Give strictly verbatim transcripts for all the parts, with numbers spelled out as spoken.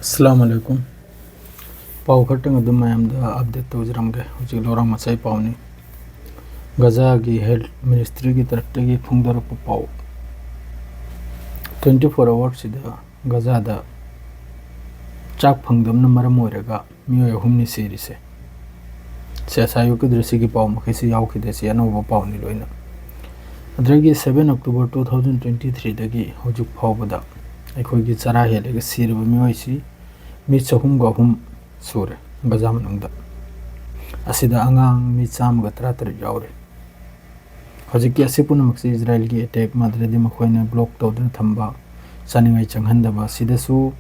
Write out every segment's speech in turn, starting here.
ꯑꯁꯂꯥꯃꯨ ꯑꯂꯥꯏꯀꯨꯝ꯫ ꯄꯥꯎ ꯈꯔꯇꯪ ꯑꯗꯨꯝ ꯃꯌꯥꯝꯗ ꯑꯞꯗꯦꯠ ꯇꯧꯖꯔꯝꯒꯦ꯫ ꯍꯧꯖꯤꯛ ꯂꯧꯔꯥꯡ ꯃꯆꯥꯒꯤ ꯄꯥꯎꯅꯤ꯫ ꯒꯖꯥꯒꯤ ꯍꯦꯜꯊ ꯃꯤꯅꯤꯁꯇ꯭ꯔꯤꯒꯤ ꯇꯔꯞꯇꯒꯤ ꯐꯣꯡꯗꯣꯔꯛꯄ ꯄꯥꯎ, ꯇ꯭ꯋꯦꯟꯇꯤ ꯐꯣꯔ ꯑꯋꯥꯔꯁꯤꯗ ꯒꯖꯥꯗ ꯆꯥꯛ ꯐꯪꯗꯕꯅ ꯃꯔꯝ ꯑꯣꯏꯔꯒ ꯃꯤꯑꯣꯏ ꯑꯍꯨꯝꯅꯤ ꯁꯤꯔꯤꯁꯦ꯫ ꯁꯦꯁꯥꯌꯨ ꯀꯗ꯭ꯔꯁꯤꯒꯤ ꯄꯥꯎ ꯃꯈꯩꯁꯤ ꯌꯥꯎꯈꯤꯗꯦ꯫ ꯁꯤ ꯑꯅꯧꯕ ꯄꯥꯎꯅꯤ ꯂꯣꯏꯅ꯫ ꯑꯗꯨꯗꯒꯤ seven October two thousand twenty ꯊ꯭ꯔꯤꯗꯒꯤ ꯍꯧꯖꯤꯛ ꯐꯥꯎꯕꯗ ꯑꯩꯈꯣꯏꯒꯤ ꯆꯔꯥ ꯍꯦꯜꯂꯒ ꯁꯤꯔꯕ ꯃꯤꯑꯣꯏꯁꯤ ꯃꯤ ꯆꯍꯨꯝꯒ ꯑꯍꯨꯝ ꯁꯨꯔꯦ ꯒꯖꯥ ꯃꯅꯨꯡꯗ꯫ ꯑꯁꯤꯗ ꯑꯉꯥꯡ ꯃꯤ ꯆꯥꯝꯃꯒ ꯇꯔꯥꯇꯔꯦꯠ ꯌꯥꯎꯔꯦ꯫ ꯍꯧꯖꯤꯛꯀꯤ ꯑꯁꯤ ꯄꯨꯝꯅꯃꯛꯁꯤ ꯏꯖꯔꯥꯏꯜꯒꯤ ꯑꯦꯇꯦꯛ, ꯃꯗꯨꯗꯗꯤ ꯃꯈꯣꯏꯅ ꯕ꯭ꯂꯣꯛ ꯇꯧꯗꯨꯅ ꯊꯝꯕ, ꯆꯥꯅꯤꯡꯉꯥꯏ ꯆꯪꯍꯟꯗꯕ, ꯑꯁꯤꯗꯁꯨ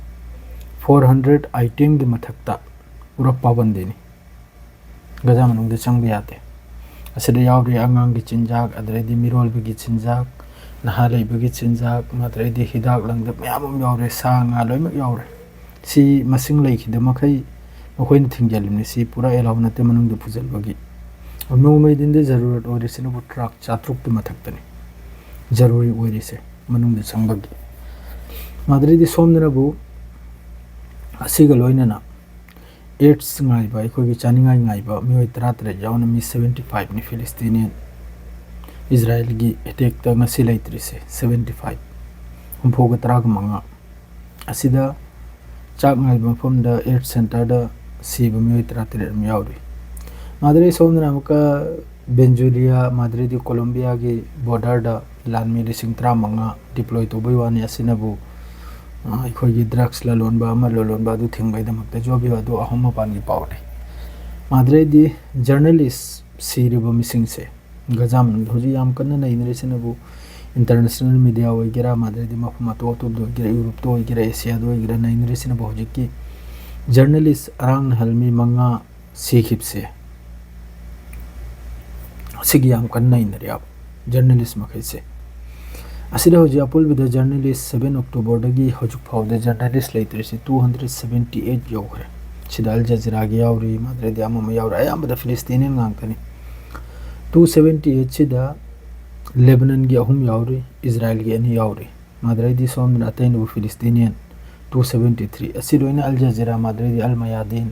ꯐꯣꯔ ꯍꯟꯗ꯭ꯔꯦꯠ ꯑꯥꯏꯇꯦꯝꯒꯤ ꯃꯊꯛꯇ ꯄꯨꯔꯥ ꯄꯥꯕꯟꯗꯤꯅꯤ꯫ ꯒꯖꯥ ꯃꯅꯨꯡꯗ ꯆꯪꯕ ꯌꯥꯗꯦ꯫ ꯑꯁꯤꯗ ꯌꯥꯎꯔꯤ ꯑꯉꯥꯡꯒꯤ ꯆꯤꯟꯖꯥꯛ, ꯑꯗꯨꯗꯩꯗꯤ ꯃꯤꯔꯣꯜꯕꯒꯤ ꯆꯤꯟꯖꯥꯛ, ꯅꯍꯥ ꯂꯩꯕꯒꯤ ꯆꯤꯟꯖꯥꯛ, ꯑꯗꯨꯗꯩꯗꯤ ꯍꯤꯗꯥꯛ ꯂꯥꯡꯊꯛ ꯃꯌꯥꯝ ꯑꯃ ꯌꯥꯎꯔꯦ, ꯁꯥ ꯉꯥ ꯂꯣꯏꯅꯃꯛ ꯌꯥꯎꯔꯦ꯫ ꯁꯤ ꯃꯁꯤꯡ ꯂꯩꯈꯤꯗ ꯃꯈꯩ ꯃꯈꯣꯏꯅ ꯊꯤꯡꯖꯤꯜꯂꯤꯕꯅꯤ꯫ ꯁꯤ ꯄꯨꯔꯥ ꯑꯦꯂꯥꯎ ꯅꯠꯇꯦ ꯃꯅꯨꯡꯗ ꯄꯨꯁꯤꯟꯕꯒꯤ꯫ ꯅꯣꯡꯃꯩ ꯗꯤꯟꯗ ꯖꯔꯨꯔꯠ ꯑꯣꯏꯔꯤꯁꯤꯅꯕꯨ ꯇ꯭ꯔꯛ ꯆꯥꯇ꯭ꯔꯨꯛꯀꯤ ꯃꯊꯛꯇꯅꯤ ꯖꯔꯨꯔꯤ ꯑꯣꯏꯔꯤꯁꯦ ꯃꯅꯨꯡꯗ ꯆꯪꯕꯒꯤ꯫ ꯃꯗꯨꯗꯩꯗꯤ ꯁꯣꯝꯗꯅꯕꯨ ꯑꯁꯤꯒ ꯂꯣꯏꯅꯅ ꯑꯦꯗꯁ ꯉꯥꯏꯕ, ꯑꯩꯈꯣꯏꯒꯤ ꯆꯥꯅꯤꯡꯉꯥꯏ ꯉꯥꯏꯕ ꯃꯤꯑꯣꯏ ꯇꯔꯥꯇꯔꯦꯠ ꯌꯥꯎꯅ ꯃꯤ ꯁꯚꯦꯟꯇꯤ ꯐꯥꯏꯚꯅꯤ ꯐꯤꯂꯤꯁꯇꯤꯅꯤꯌꯟ ꯏꯖꯔꯥꯏꯜꯒꯤ ꯑꯦꯇꯦꯛꯇ ꯉꯁꯤ ꯂꯩꯇ꯭ꯔꯤꯁꯦ, ꯁꯚꯦꯟꯇꯤ ꯐꯥꯏꯚ, ꯍꯨꯝꯐꯨꯒ ꯇꯔꯥꯒ ꯃꯉꯥ꯫ ꯑꯁꯤꯗ ꯆꯥꯛ ꯉꯥꯏꯕ ꯃꯐꯝꯗ ꯑꯦꯗ ꯁꯦꯟꯇꯔꯗ ꯁꯤꯕ ꯃꯤꯑꯣꯏ ꯇꯔꯥꯇꯔꯦꯠ ꯑꯃ ꯌꯥꯎꯔꯤ꯫ ꯃꯗꯨꯗꯩ ꯁꯣꯝꯗꯅ ꯑꯃꯨꯛꯀ ꯕꯦꯟꯖꯨꯂꯤꯌꯥ, ꯃꯗꯨꯗꯩꯗꯤ ꯀꯣꯂꯣꯝꯕꯤꯌꯥꯒꯤ ꯕꯣꯔꯗꯔꯗ ꯂꯥꯟꯃꯤ ꯂꯤꯁꯤꯡ ꯇꯔꯥꯃꯉꯥ ꯗꯤꯄ꯭ꯂꯣꯏ ꯇꯧꯕꯩ ꯋꯥꯅꯤ꯫ ꯑꯁꯤꯅꯕꯨ, ꯑ, ꯑꯩꯈꯣꯏꯒꯤ ꯗ꯭ꯔꯒꯁ ꯂꯂꯣꯟꯕ ꯑꯃ ꯂꯂꯣꯟꯕ ꯑꯗꯨ ꯊꯤꯡꯕꯒꯤꯗꯃꯛꯇ ꯖꯣꯕꯤꯌꯣ ꯑꯗꯨ ꯑꯍꯨꯝ ꯃꯄꯥꯟꯒꯤ ꯄꯥꯎꯅꯤ꯫ ꯃꯗꯨꯗꯩꯗꯤ ꯖꯔꯅꯦꯂꯤꯁ ꯁꯤꯔꯤꯕ ꯃꯤꯁꯤꯡꯁꯦ ꯒꯖꯥ ꯃꯅꯨꯡꯗ ꯍꯧꯖꯤꯛ ꯌꯥꯝ ꯀꯟꯅ ꯅꯩꯅꯔꯤꯁꯤꯅꯕꯨ, ꯏꯟꯇꯔꯅꯦꯁꯅꯦꯜ ꯃꯤꯗꯤꯌꯥ ꯑꯣꯏꯒꯦꯔꯥ, ꯃꯗꯨꯗꯩꯗꯤ ꯃꯐꯝ ꯑꯇꯣꯞ ꯑꯇꯣꯞꯄꯗ ꯑꯣꯏꯒꯦꯔꯥ, ꯌꯨꯔꯣꯞꯇ ꯑꯣꯏꯒꯦꯔꯥ, ꯑꯦꯁꯤꯌꯥꯗ ꯑꯣꯏꯒꯦꯔꯥ, ꯅꯩꯅꯔꯤꯁꯤꯅꯕꯨ ꯍꯧꯖꯤꯛꯀꯤ ꯖꯔꯅꯦꯂꯤꯁ ꯑꯔꯥꯡ ꯅꯍꯜ ꯃꯤ ꯃꯉꯥ ꯁꯤꯈꯤꯕꯁꯦ, ꯁꯤꯒꯤ ꯌꯥꯝ ꯀꯟꯅ ꯅꯩꯅꯔꯦꯕ ꯖꯔꯅꯦꯂꯤꯁ ꯃꯈꯩꯁꯦ꯫ ꯑꯁꯤꯗ ꯍꯧꯖꯤꯛ ꯑꯄꯨꯟꯕꯗ ꯖꯔꯅꯦꯂꯤꯁ ꯁꯚꯦꯟ ꯑꯣꯛꯇꯣꯕꯔꯗꯒꯤ ꯍꯧꯖꯤꯛ ꯐꯥꯎꯗ ꯖꯔꯅꯦꯂꯤꯁ ꯂꯩꯇ꯭ꯔꯤꯁꯤ ꯇꯨ ꯍꯟꯗ꯭ꯔꯦꯠ ꯁꯚꯦꯟꯇꯤ ꯑꯩꯠ ꯌꯧꯈ꯭ꯔꯦ꯫ ꯁꯤꯗ ꯑꯜ ꯖꯖꯤꯔꯥꯒꯤ ꯌꯥꯎꯔꯤ, ꯃꯗꯨꯗꯩꯗꯤ ꯑꯃ ꯑꯃ ꯌꯥꯎꯔꯤ, ꯑꯌꯥꯝꯕꯗ ꯐꯤꯂꯤꯁꯇꯤꯅꯤꯌꯟ ꯉꯥꯛꯇꯅꯤ꯫ ꯇꯨ ꯁꯚꯦꯟꯇꯤ ꯑꯩꯠꯁꯤꯗ ꯂꯦꯕꯅꯟꯒꯤ ꯑꯍꯨꯝ ꯌꯥꯎꯔꯤ, ꯏꯖꯔꯥꯏꯜꯒꯤ ꯑꯅꯤ ꯌꯥꯎꯔꯤ꯫ ꯃꯗꯨꯗꯩꯗꯤ ꯁꯣꯝꯗꯅ ꯑꯇꯩꯅꯕꯨ ꯐꯤꯂꯤꯁꯇꯤꯅꯤꯌꯟ ꯇꯨ ꯁꯕꯦꯟꯇꯤ ꯊ꯭ꯔꯤ꯫ ꯑꯁꯤ ꯂꯣꯏꯅ ꯑꯜ ꯖꯖꯤꯔꯥ, ꯃꯥꯗ꯭ꯔꯩꯗꯤ ꯑꯜ ꯃꯌꯥꯗꯤꯟ,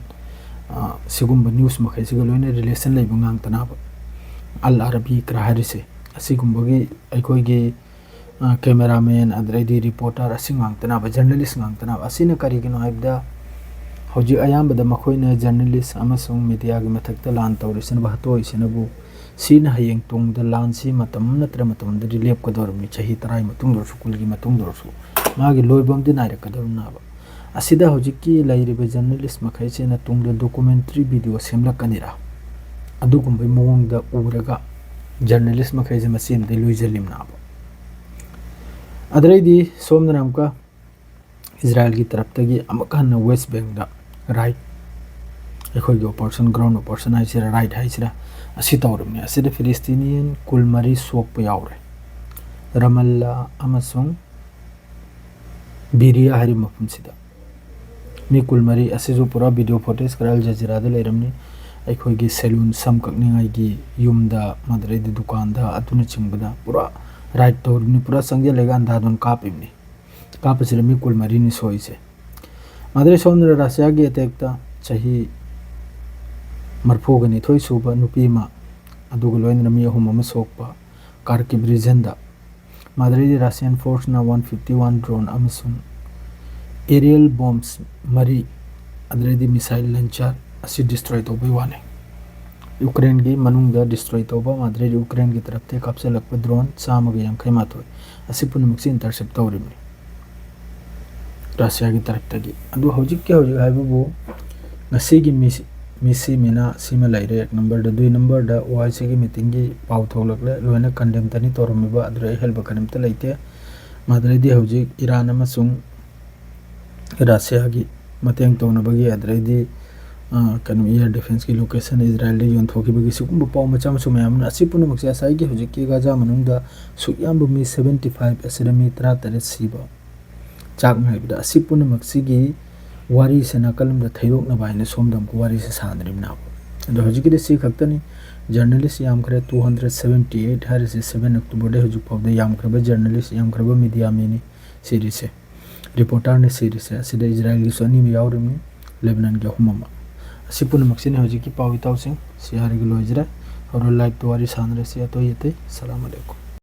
ꯑ, ꯁꯤꯒꯨꯝꯕ ꯅ꯭ꯌꯨꯁ ꯃꯈꯩꯁꯤꯒ ꯂꯣꯏꯅ ꯔꯤꯂꯦꯁꯟ ꯂꯩꯕ ꯉꯥꯛꯇꯅꯕ꯫ ꯑꯜ ꯑꯔꯕꯤ ꯀꯔꯥ ꯍꯥꯏꯔꯤꯁꯦ, ꯑꯁꯤꯒꯨꯝꯕꯒꯤ ꯑꯩꯈꯣꯏꯒꯤ, ꯑ, ꯀꯦꯃꯦꯔꯥꯃꯦꯟ, ꯑꯗꯩꯗꯤ ꯔꯤꯄꯣꯔꯇꯔ, ꯑꯁꯤ ꯉꯥꯛꯇꯅꯕ, ꯖꯔꯅꯦꯂꯤꯁ ꯉꯥꯛꯇꯅꯕ꯫ ꯑꯁꯤꯅ ꯀꯔꯤꯒꯤꯅꯣ ꯍꯥꯏꯕꯗ, ꯍꯧꯖꯤꯛ ꯑꯌꯥꯝꯕꯗ ꯃꯈꯣꯏꯅ ꯖꯔꯅꯦꯂꯤꯁ ꯑꯃꯁꯨꯡ ꯃꯤꯗꯤꯌꯥꯒꯤ ꯃꯊꯛꯇ ꯂꯥꯟ ꯇꯧꯔꯤꯁꯤꯅꯕꯨ, ꯍꯥꯠꯇꯣꯛꯏꯁꯤꯅꯕꯨ, ꯁꯤꯅ ꯍꯌꯦꯡ ꯇꯨꯡꯗ ꯂꯥꯟꯁꯤ ꯃꯇꯝ ꯅꯠꯇ꯭ꯔ ꯃꯇꯝꯗꯗꯤ ꯂꯦꯞꯀꯗꯧꯔꯤꯕꯅꯤ, ꯆꯍꯤ ꯇꯔꯥꯒꯤ ꯃꯇꯨꯡꯗ ꯑꯣꯏꯔꯁꯨ, ꯀꯨꯟꯒꯤ ꯃꯇꯨꯡꯗ ꯑꯣꯏꯔꯁꯨ, ꯃꯥꯒꯤ ꯂꯣꯏꯕ ꯑꯃꯗꯤ ꯅꯥꯏꯔꯛꯀꯗꯧꯔꯤꯅꯕ꯫ ꯑꯁꯤꯗ ꯍꯧꯖꯤꯛꯀꯤ ꯂꯩꯔꯤꯕ ꯖꯔꯅꯦꯂꯤꯁ ꯃꯈꯩꯁꯤꯅ ꯇꯨꯡꯗ ꯗꯣꯀꯨꯃꯦꯟꯇꯔꯤ ꯚꯤꯗꯤꯑꯣ ꯁꯦꯝꯂꯛꯀꯅꯤꯔꯥ? ꯑꯗꯨꯒꯨꯝꯕꯒꯤ ꯃꯑꯣꯡꯗ ꯎꯔꯒ ꯖꯔꯅꯦꯂꯤꯁ ꯃꯈꯩꯁꯦ ꯃꯆꯦ ꯑꯃꯗꯒꯤ ꯂꯣꯏꯁꯤꯜꯂꯤꯝꯅꯕ꯫ ꯑꯗꯩꯗꯤ ꯁꯣꯝꯗꯅ ꯑꯃꯨꯛꯀ ꯏꯖꯔꯥꯌꯦꯜꯒꯤ ꯇꯔꯞꯇꯒꯤ ꯑꯃꯨꯛꯀ ꯍꯟꯅ ꯋꯦꯁ ꯕꯦꯡꯗ ꯔꯥꯏꯠ, ꯑꯩꯈꯣꯏꯒꯤ ꯑꯣꯄꯔꯦꯁꯟ, ꯒ꯭ꯔꯥꯎꯟ ꯑꯣꯄꯔꯦꯁꯟ ꯍꯥꯏꯁꯤꯔꯥ, ꯔꯥꯏꯠ ꯍꯥꯏꯁꯤꯔꯥ, ꯑꯁꯤ ꯇꯧꯔꯕꯅꯤ꯫ ꯑꯁꯤꯗ ꯐꯤꯂꯤꯁꯇꯤꯅꯤꯌꯟ ꯀꯨꯟꯃꯔꯤ ꯁꯣꯛꯄ ꯌꯥꯎꯔꯦ꯫ ꯔꯃꯜꯂꯥ ꯑꯃꯁꯨꯡ ꯕꯤꯔꯤꯌꯥ ꯍꯥꯏꯔꯤꯕ ꯃꯐꯝꯁꯤꯗ ꯃꯤ ꯀꯨꯟꯃꯔꯤ, ꯑꯁꯤꯁꯨ ꯄꯨꯔꯥ ꯚꯤꯗꯤꯑꯣ ꯐꯨꯇꯦꯖ ꯈꯔ ꯑꯜ ꯖꯖꯤꯔꯥꯗ ꯂꯩꯔꯝꯅꯤ꯫ ꯑꯩꯈꯣꯏꯒꯤ ꯁꯦꯂꯨꯟ, ꯁꯝ ꯀꯛꯅꯤꯡꯉꯥꯏꯒꯤ ꯌꯨꯝꯗ, ꯃꯗꯨꯗꯩꯗꯤ ꯗꯨꯀꯥꯟꯗ, ꯑꯗꯨꯅꯆꯤꯡꯕꯗ ꯄꯨꯔꯥ ꯔꯥꯏꯠ ꯇꯧꯔꯤꯕꯅꯤ, ꯄꯨꯔꯥ ꯆꯪꯁꯤꯜꯂꯒ ꯑꯟꯙꯥꯗꯨꯅ ꯀꯥꯞꯄꯤꯕꯅꯤ꯫ ꯀꯥꯞꯄꯁꯤꯗ ꯃꯤ ꯀꯨꯟꯃꯔꯤꯅꯤ ꯁꯣꯛꯏꯁꯦ꯫ ꯃꯗꯨꯗꯩ ꯁꯣꯝꯗꯅ ꯔꯁꯤꯌꯥꯒꯤ ꯑꯦꯇꯦꯛꯇ ꯆꯍꯤ ꯃꯔꯤꯐꯨꯒ ꯅꯤꯊꯣꯏ ꯁꯨꯕ ꯅꯨꯄꯤ ꯑꯃ, ꯑꯗꯨꯒ ꯂꯣꯏꯅꯅ ꯃꯤ ꯑꯍꯨꯝ ꯑꯃ ꯁꯣꯛꯄ ꯀꯥꯔꯀꯤꯕ ꯔꯤꯖꯟꯗ꯫ ꯃꯗꯨꯗꯩꯗꯤ ꯔꯁꯤꯌꯥꯟ ꯐꯣꯔꯁꯅ ꯋꯥꯟ ꯐꯤꯐꯇꯤ ꯋꯥꯟ ꯗ꯭ꯔꯣꯟ ꯑꯃꯁꯨꯡ ꯑꯦꯔꯤꯌꯦꯜ ꯕꯣꯝꯁ ꯃꯔꯤ, ꯑꯗꯨꯗꯩꯗꯤ ꯃꯤꯁꯥꯏꯜ ꯂꯟꯆꯔ ꯑꯁꯤ ꯗꯤꯁꯇ꯭ꯔꯣꯏ ꯇꯧꯕꯒꯤ ꯋꯥꯅꯤ꯫ ꯌꯨꯀ꯭ꯔꯦꯟꯒꯤ ꯃꯅꯨꯡꯗ ꯗꯤꯁꯇ꯭ꯔꯣꯏ ꯇꯧꯕ, ꯃꯗꯨꯗꯩꯗꯤ ꯌꯨꯀ꯭ꯔꯦꯟꯒꯤ ꯇꯔꯞꯇꯒꯤ ꯀꯥꯞꯁꯤꯜꯂꯛꯄ ꯗ꯭ꯔꯣꯟ ꯆꯥꯝꯃꯒ ꯌꯥꯡꯈꯩ ꯃꯥꯊꯣꯏ ꯑꯁꯤ ꯄꯨꯝꯅꯃꯛꯁꯤ ꯏꯟꯇꯔꯁꯦꯞ ꯇꯧꯔꯤꯕꯅꯤ ꯔꯁꯤꯌꯥꯒꯤ ꯇꯔꯞꯇꯒꯤ꯫ ꯑꯗꯨ ꯍꯧꯖꯤꯛꯀꯤ ꯍꯧꯖꯤꯛ ꯍꯥꯏꯕꯕꯨ ꯉꯁꯤꯒꯤ ꯃꯤꯁꯤ, ꯃꯤꯁꯤ ꯃꯤꯅꯥ ꯁꯤꯃ ꯂꯩꯔꯦ ꯑꯦꯛ ꯅꯝꯕꯔꯗ꯫ ꯗꯨꯏ ꯅꯝꯕꯔꯗ ꯑꯣ ꯑꯥꯏ ꯁꯤꯒꯤ ꯃꯤꯇꯤꯡꯒꯤ ꯄꯥꯎ ꯊꯣꯛꯂꯛꯂꯦ, ꯂꯣꯏꯅ ꯀꯟꯗꯦꯝꯇꯅꯤ ꯇꯧꯔꯝꯃꯤꯕ, ꯑꯗꯨꯗ ꯑꯍꯦꯟꯕ ꯀꯔꯤꯝꯇ ꯂꯩꯇꯦ꯫ ꯃꯗꯨꯗꯩꯗꯤ ꯍꯧꯖꯤꯛ ꯏꯔꯥꯟ ꯑꯃꯁꯨꯡ ꯔꯁꯤꯌꯥꯒꯤ ꯃꯇꯦꯡ ꯇꯧꯅꯕꯒꯤ, ꯑꯗꯨꯗꯩꯗꯤ, ꯑ, ꯀꯩꯅꯣ, ꯏꯌꯔ ꯗꯤꯐꯦꯟꯁꯀꯤ ꯂꯣꯀꯦꯁꯟ ꯏꯖꯔꯥꯌꯦꯜꯗ ꯌꯣꯟꯊꯣꯛꯈꯤꯕꯒꯤ ꯁꯤꯒꯨꯝꯕ ꯄꯥꯎ ꯃꯆꯥ ꯃꯁꯨ ꯃꯌꯥꯝ ꯑꯃ, ꯑꯁꯤ ꯄꯨꯝꯅꯃꯛꯁꯦ ꯉꯁꯥꯏꯒꯤ ꯍꯧꯖꯤꯛꯀꯤ ꯒꯥꯖꯥ ꯃꯅꯨꯡꯗ ꯁꯨꯛ ꯌꯥꯝꯕ ꯃꯤ ꯁꯕꯦꯟꯇꯤ ꯐꯥꯏꯚ, ꯑꯁꯤꯗ ꯃꯤ ꯇꯔꯥꯇꯔꯦꯠ ꯁꯤꯕ, ꯆꯥꯛ ꯉꯥꯏꯕꯗ, ꯑꯁꯤ ꯄꯨꯝꯅꯃꯛꯁꯤꯒꯤ ꯋꯥꯔꯤꯁꯦ ꯅꯥꯀꯜ ꯑꯃꯗ ꯊꯩꯗꯣꯛꯅꯕ ꯍꯥꯏꯅ ꯁꯣꯝꯗ ꯑꯃꯨꯛꯀ ꯋꯥꯔꯤꯁꯦ ꯁꯥꯟꯅꯔꯤꯕꯅꯦꯕ꯫ ꯑꯗꯣ ꯍꯧꯖꯤꯛꯀꯤꯗꯤ ꯁꯤ ꯈꯛꯇꯅꯤ꯫ ꯖꯔꯅꯦꯂꯤꯁ ꯌꯥꯝꯈ꯭ꯔꯦ, ꯇꯨ ꯍꯟꯗ꯭ꯔꯦꯠ ꯁꯕꯦꯟꯇꯤ ꯑꯩꯠ ꯍꯥꯏꯔꯤꯁꯦ, ꯁꯕꯦꯟ ꯑꯣꯛꯇꯣꯕꯔꯗꯩ ꯍꯧꯖꯤꯛ ꯐꯥꯎꯗ ꯌꯥꯝꯈ꯭ꯔꯕ ꯖꯔꯅꯦꯂꯤꯁ, ꯌꯥꯝꯈ꯭ꯔꯕ ꯃꯤꯗꯤꯌꯥ ꯃꯤꯅꯤ ꯁꯤꯔꯤꯁꯦ꯫ ꯔꯤꯄꯣꯔꯇꯔꯅ ꯁꯤꯔꯤꯁꯦ, ꯑꯁꯤꯗ ꯏꯖꯔꯥꯏꯜꯒꯤꯁꯨ ꯑꯅꯤ ꯑꯃ ꯌꯥꯎꯔꯤꯕꯅꯤ, ꯂꯦꯕꯅꯟꯒꯤ ꯑꯍꯨꯝ ꯑꯃ꯫ ꯑꯁꯤ ꯄꯨꯝꯅꯃꯛꯁꯤꯅꯤ ꯍꯧꯖꯤꯛꯀꯤ ꯄꯥꯎ ꯏꯇꯥꯎꯁꯤꯡ꯫ ꯁꯤ ꯍꯥꯏꯔꯒ ꯂꯣꯏꯖꯔꯦ꯫ ꯍꯧꯔꯣ live ꯇ ꯋꯥꯔꯤ ꯁꯥꯟꯅꯔꯁꯤ ꯑꯇꯩ ꯑꯇꯩ꯫ ꯁꯂꯥꯝ ꯑꯂꯩꯀꯨꯝ꯫